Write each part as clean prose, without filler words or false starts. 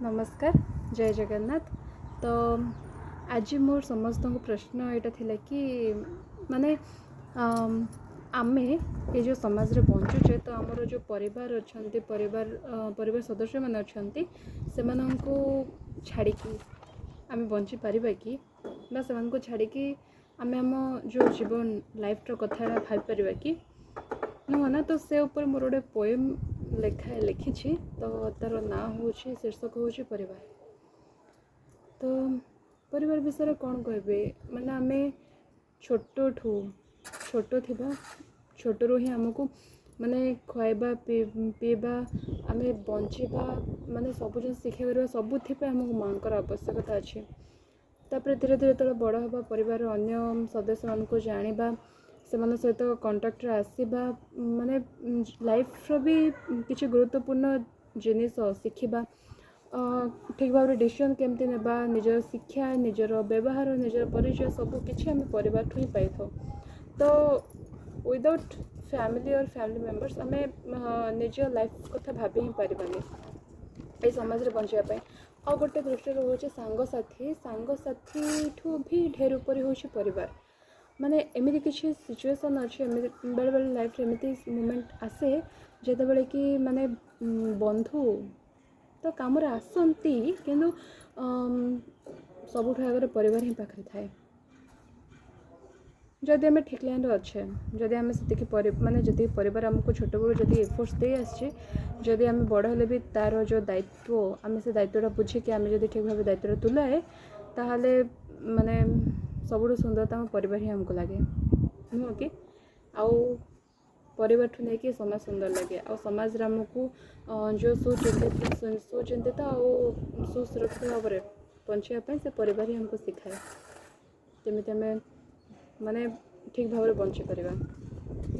ନମସ୍କାର, ଜୟ ଜଗନ୍ନାଥ। ତ ଆଜି ମୋର ସମସ୍ତଙ୍କୁ ପ୍ରଶ୍ନ ଏଇଟା ଥିଲା କି ମାନେ ଆମେ ଏ ଯେଉଁ ସମାଜରେ ବଞ୍ଚୁଛେ, ତ ଆମର ଯେଉଁ ପରିବାର ଅଛନ୍ତି, ପରିବାର ସଦସ୍ୟମାନେ ଅଛନ୍ତି, ସେମାନଙ୍କୁ ଛାଡ଼ିକି ଆମେ ବଞ୍ଚିପାରିବା କି ବା ସେମାନଙ୍କୁ ଛାଡ଼ିକି ଆମେ ଆମ ଯେଉଁ ଜୀବନ ଲାଇଫ୍ର କଥାଟା ଭାବିପାରିବା କି? ନୁହଁ ନା? ତ ସେ ଉପରେ ମୋର ଗୋଟେ ପୋଏମ୍ ଲେଖିଛି। ତ ତା'ର ନାଁ ହେଉଛି, ଶୀର୍ଷକ ହେଉଛି ପରିବାର। ତ ପରିବାର ବିଷୟରେ କ'ଣ କହିବି? ମାନେ ଆମେ ଛୋଟଠୁ ଛୋଟ ଥିବା, ଛୋଟରୁ ହିଁ ଆମକୁ ମାନେ ଖୁଆଇବା, ପିଇବା, ଆମେ ବଞ୍ଚିବା, ମାନେ ସବୁ ଜିନିଷ ଶିକ୍ଷା କରିବା, ସବୁଥିପାଇଁ ଆମକୁ ମାଆଙ୍କର ଆବଶ୍ୟକତା ଅଛି। ତାପରେ ଧୀରେ ଧୀରେ ଯେତେବେଳେ ବଡ଼ ହେବା, ପରିବାରର ଅନ୍ୟ ସଦସ୍ୟମାନଙ୍କୁ ଜାଣିବା, ସେମାନଙ୍କ ସହିତ କଣ୍ଟାକ୍ଟରେ ଆସିବା, ମାନେ ଲାଇଫ୍ର ବି କିଛି ଗୁରୁତ୍ୱପୂର୍ଣ୍ଣ ଜିନିଷ ଶିଖିବା, ଠିକ୍ ଭାବରେ ଡିସିସନ୍ କେମିତି ନେବା, ନିଜର ଶିକ୍ଷା, ନିଜର ବ୍ୟବହାର, ନିଜର ପରିଚୟ, ସବୁ କିଛି ଆମେ ପରିବାରଠୁ ହିଁ ପାଇଥାଉ। ତ without family or family members ଆମେ ନିଜ ଲାଇଫ୍ କଥା ଭାବି ହିଁ ପାରିବାନି ଏଇ ସମାଜରେ ବଞ୍ଚିବା ପାଇଁ। ଆଉ ଗୋଟେ ଦୃଷ୍ଟିରୁ ହେଉଛି ସାଙ୍ଗସାଥି, ସାଙ୍ଗସାଥିଠୁ ବି ଢେର ଉପରେ ହେଉଛି ପରିବାର। ମାନେ ଏମିତି କିଛି ସିଚୁଏସନ୍ ଅଛି, ଏମିତି ବେଳେବେଳେ ଲାଇଫ୍ରେ ଏମିତି ମୁମେଣ୍ଟ ଆସେ ଯେତେବେଳେ କି ମାନେ ବନ୍ଧୁ ତ କାମରେ ଆସନ୍ତି, କିନ୍ତୁ ସବୁଠୁ ଆଗରେ ପରିବାର ହିଁ ପାଖରେ ଥାଏ। ଯଦି ଆମେ ଠିକ୍ ଲାଇନ୍ରେ ଅଛେ, ଯଦି ଆମେ ସେତିକି ମାନେ ଯେତିକି ପରିବାର ଆମକୁ ଛୋଟବେଳୁ ଯଦି ଏଫୋର୍ଟସ୍ ଦେଇ ଆସିଛି, ଯଦି ଆମେ ବଡ଼ ହେଲେ ବି ତା'ର ଯେଉଁ ଦାୟିତ୍ୱ, ଆମେ ସେ ଦାୟିତ୍ୱଟା ବୁଝିକି ଆମେ ଯଦି ଠିକ୍ ଭାବେ ଦାୟିତ୍ୱଟା ତୁଲାଏ, ତାହେଲେ ମାନେ ସବୁଠୁ ସୁନ୍ଦର ତ ଆମ ପରିବାର ହିଁ ଆମକୁ ଲାଗେ, ନୁହଁ କି? ଆଉ ପରିବାରଠୁ ନେଇକି ସମାଜ ସୁନ୍ଦର ଲାଗେ। ଆଉ ସମାଜରେ ଆମକୁ ଯେଉଁ ସୁଚିନ୍ତିତ ଆଉ ସୁସୁରକ୍ଷିତ ଭାବରେ ବଞ୍ଚିବା ପାଇଁ ସେ ପରିବାର ହିଁ ଆମକୁ ଶିଖାଏ ଯେମିତି ଆମେ ମାନେ ଠିକ୍ ଭାବରେ ବଞ୍ଚିପାରିବା,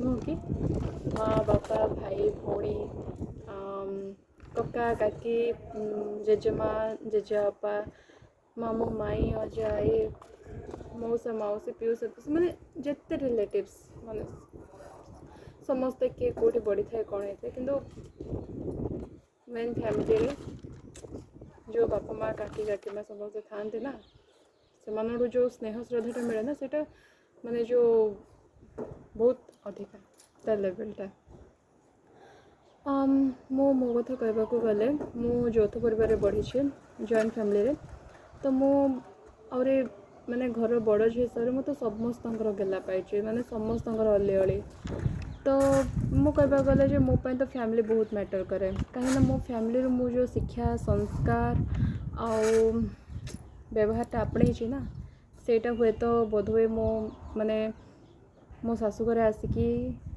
ନୁହଁ କି? ମା, ବାପା, ଭାଇ, ଭଉଣୀ, କକା, କାକି, ଜେଜେମା, ଜେଜେବାପା, ମାମୁଁ, ମାଇଁ, ଅଜା, ଆଈ, ମଉସା, ମାଉସୀ, ପିଉସା, ପିଉସୀ, ମାନେ ଯେତେ ରିଲେଟିଭ୍ସ, ମାନେ ସମସ୍ତେ, କିଏ କେଉଁଠି ବଢ଼ିଥାଏ, କ'ଣ ହେଇଥାଏ, କିନ୍ତୁ ମେନ୍ ଫ୍ୟାମିଲିରେ ଯେଉଁ ବାପା, ମା, କାକି, କାକିମା ସମସ୍ତେ ଥାଆନ୍ତି ନା, ସେମାନଙ୍କଠୁ ଯେଉଁ ସ୍ନେହ ଶ୍ରଦ୍ଧାଟା ମିଳେ ନା, ସେଇଟା ମାନେ ଯେଉଁ ବହୁତ ଅଧିକା ତା ଲେଭେଲଟା। ମୁଁ ମୋ କଥା କହିବାକୁ ଗଲେ ମୁଁ ଯୌଥ ପରିବାରରେ ବଢ଼ିଛି, ଜଏଣ୍ଟ ଫ୍ୟାମିଲିରେ। ତ ମୁଁ ଆହୁରି ମାନେ ଘରର ବଡ଼ ଝିଅ ହିସାବରେ ମୁଁ ତ ସମସ୍ତଙ୍କର ଗେଲା ପାଇଛି, ମାନେ ସମସ୍ତଙ୍କର ଅଲିଅଳି। ତ ମୁଁ କହିବାକୁ ଗଲେ ଯେ ମୋ ପାଇଁ ତ ଫ୍ୟାମିଲି ବହୁତ ମ୍ୟାଟର୍ କରେ, କାହିଁକିନା ମୋ ଫ୍ୟାମିଲିରୁ ମୁଁ ଯେଉଁ ଶିକ୍ଷା, ସଂସ୍କାର ଆଉ ବ୍ୟବହାରଟା ଆପଣେଇଛି ନା, ସେଇଟା ହୁଏତ ବୋଧହୁଏ ମୁଁ ମାନେ ମୋ ଶାଶୁଘରେ ଆସିକି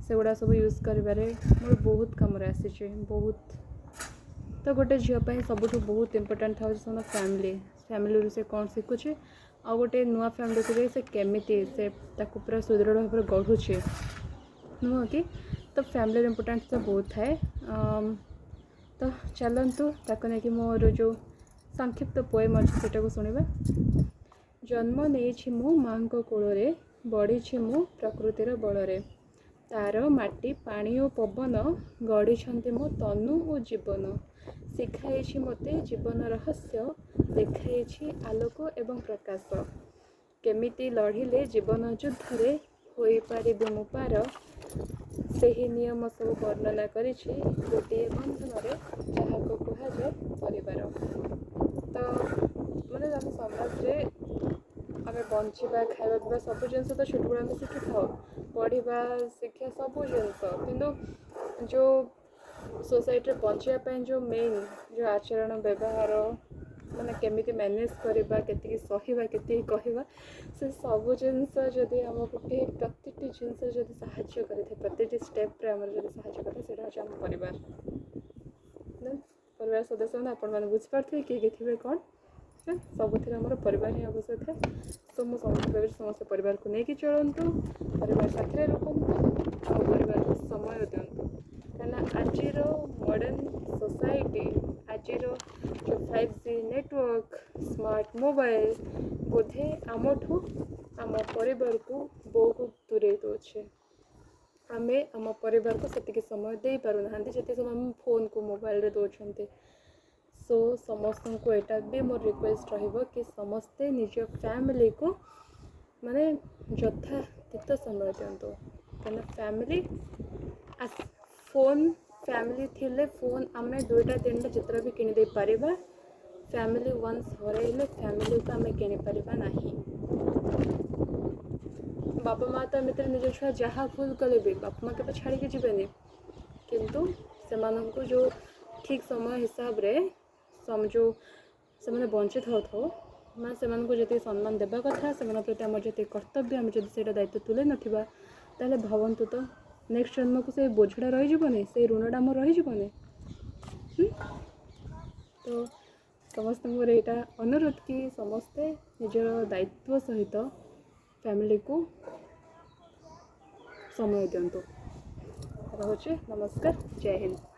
ସେଗୁଡ଼ା ସବୁ ୟୁଜ୍ କରିବାରେ ମୋର ବହୁତ କାମରେ ଆସିଛି, ବହୁତ। ତ ଗୋଟେ ଝିଅ ପାଇଁ ସବୁଠୁ ବହୁତ ଇମ୍ପୋର୍ଟାଣ୍ଟ ଥାଉଛି ସେ ଫ୍ୟାମିଲି, ଫ୍ୟାମିଲିରୁ ସେ କ'ଣ ଶିଖୁଛି ଆଉ ଗୋଟେ ନୂଆ ଫ୍ୟାମିଲିକୁ ଯାଇ ସେ କେମିତି ସେ ତାକୁ ପୁରା ସୁଦୃଢ଼ ଭାବରେ ଗଢ଼ୁଛି, ନୁହଁ କି? ତ ଫ୍ୟାମିଲିର ଇମ୍ପୋର୍ଟାନ୍ସ ତ ବହୁତ ଥାଏ। ତ ଚାଲନ୍ତୁ, ତାକୁ ନେଇକି ମୋର ଯେଉଁ ସଂକ୍ଷିପ୍ତ ପୋଏମ୍ ଅଛି ସେଇଟାକୁ ଶୁଣିବା। ଜନ୍ମ ନେଇଛି ମୁଁ ମାଆଙ୍କ କୋଳରେ, ବଢ଼ିଛି ମୁଁ ପ୍ରକୃତିର ବଳରେ। ତାର ମାଟି, ପାଣି ଓ ପବନ ଗଢ଼ିଛନ୍ତି ମୋ ତନୁ ଓ ଜୀବନ। ଶିଖାଇଛି ମୋତେ ଜୀବନ ରହସ୍ୟ, ଦେଖାଇଛି ଆଲୋକ ଏବଂ ପ୍ରକାଶ। କେମିତି ଲଢ଼ିଲେ ଜୀବନ ଯୁଦ୍ଧରେ ହୋଇପାରିବି ମୁଁ ପାର, ସେହି ନିୟମ ସବୁ ବର୍ଣ୍ଣନା କରିଛି ଗୋଟିଏ ବନ୍ଧନରେ, ଯାହାକୁ କୁହାଯାଏ ପରିବାର। ତ ମାନେ ଆମ ସମାଜରେ ଆମେ ବଞ୍ଚିବା, ଖାଇବା, ପିଇବା, ସବୁ ଜିନିଷ ତ ଛୋଟବେଳୁ ଆମେ ଶିଖିଥାଉ, ପଢ଼ିବା, ଶିକ୍ଷା, ସବୁ ଜିନିଷ, କିନ୍ତୁ ଯେଉଁ ସୋସାଇଟିରେ ବଞ୍ଚିବା ପାଇଁ ଯେଉଁ ମେନ୍ ଯେଉଁ ଆଚରଣ, ବ୍ୟବହାର, ମାନେ କେମିତି ମ୍ୟାନେଜ୍ କରିବା, କେତିକି ସହିବା, କେତିକି କହିବା, ସେ ସବୁ ଜିନିଷ ଯଦି ଆମକୁ କେହି ପ୍ରତିଟି ଜିନିଷ ଯଦି ସାହାଯ୍ୟ କରିଥାଏ, ପ୍ରତିଟି ଷ୍ଟେପ୍ରେ ଆମର ଯଦି ସାହାଯ୍ୟ କରିଥାଏ, ସେଇଟା ହେଉଛି ଆମ ପରିବାର। ପରିବାର ସଦସ୍ୟମାନେ, ଆପଣମାନେ ବୁଝିପାରୁଥିବେ କିଏ କିଏ ଥିବେ କ'ଣ। ସବୁଥିରେ ଆମର ପରିବାର ହିଁ ଆବଶ୍ୟକ ଥାଏ। ତ ମୁଁ ସମସ୍ତେ କହିବି, ସମସ୍ତେ ପରିବାରକୁ ନେଇକି ଚଳନ୍ତୁ, ପରିବାର ସାଥିରେ ରୁହନ୍ତୁ ଆଉ ପରିବାରକୁ ସମୟ ଦିଅନ୍ତୁ, କାହିଁକିନା ଆଜିର ମଡ଼ର୍ଣ୍ଣ ସୋସାଇଟି, ଆଜିର ଯେଉଁ 5G network, smart mobile ବୋଧେ ଆମଠୁ ଆମ ପରିବାରକୁ ବହୁତ ଦୂରେଇ ଦେଉଛି। ଆମେ ଆମ ପରିବାରକୁ ସେତିକି ସମୟ ଦେଇପାରୁନାହାନ୍ତି ଯେତିକି ସମୟ ଆମ ଫୋନ୍କୁ, ମୋବାଇଲରେ ଦେଉଛନ୍ତି। ସୋ ସମସ୍ତଙ୍କୁ ଏଇଟା ବି ମୋର ରିକ୍ୱେଷ୍ଟ ରହିବ କି ସମସ୍ତେ ନିଜ ଫ୍ୟାମିଲିକୁ ମାନେ ଯଥାତୀତ ସମୟ ଦିଅନ୍ତୁ, କାହିଁକିନା ଫ୍ୟାମିଲି ଫୋନ୍, ଫ୍ୟାମିଲି ଥିଲେ ଫୋନ୍ ଆମେ ଦୁଇଟା ତିନିଟା ଯେତେଟା ବି କିଣିଦେଇ ପାରିବା। ଫ୍ୟାମିଲି ୱାନ୍ସ ହରାଇଲେ ଫ୍ୟାମିଲିକୁ ଆମେ କିଣିପାରିବା ନାହିଁ। ବାପା ମା ତ ଏମିତିରେ ନିଜ ଛୁଆ ଯାହା ଭୁଲ କଲେ ବି ବାପା ମା କେବେ ଛାଡ଼ିକି ଯିବେନି, କିନ୍ତୁ ସେମାନଙ୍କୁ ଯେଉଁ ଠିକ୍ ସମୟ ହିସାବରେ ଯେଉଁ ସେମାନେ ବଞ୍ଚିଥାଉ ଥାଉ ମାନେ ସେମାନଙ୍କୁ ଯେତିକି ସମ୍ମାନ ଦେବା କଥା, ସେମାନଙ୍କ ପ୍ରତି ଆମର ଯେତିକି କର୍ତ୍ତବ୍ୟ, ଆମେ ଯଦି ସେଇଟା ଦାୟିତ୍ୱ ତୁଲେଇ ନଥିବା, ତାହେଲେ ଭାବନ୍ତୁ ତ ନେକ୍ସଟ ଜନ୍ମକୁ ସେଇ ବୋଝଟା ରହିଯିବନି? ସେଇ ଋଣଟା ଆମର ରହିଯିବନି? ତ ସମସ୍ତଙ୍କୁ ମୋର ଏଇଟା ଅନୁରୋଧ କି ସମସ୍ତେ ନିଜର ଦାୟିତ୍ୱ ସହିତ ଫ୍ୟାମିଲିକୁ ସମୟ ଦିଅନ୍ତୁ। ରହୁଛି, ନମସ୍କାର, ଜୟ ହିନ୍ଦ।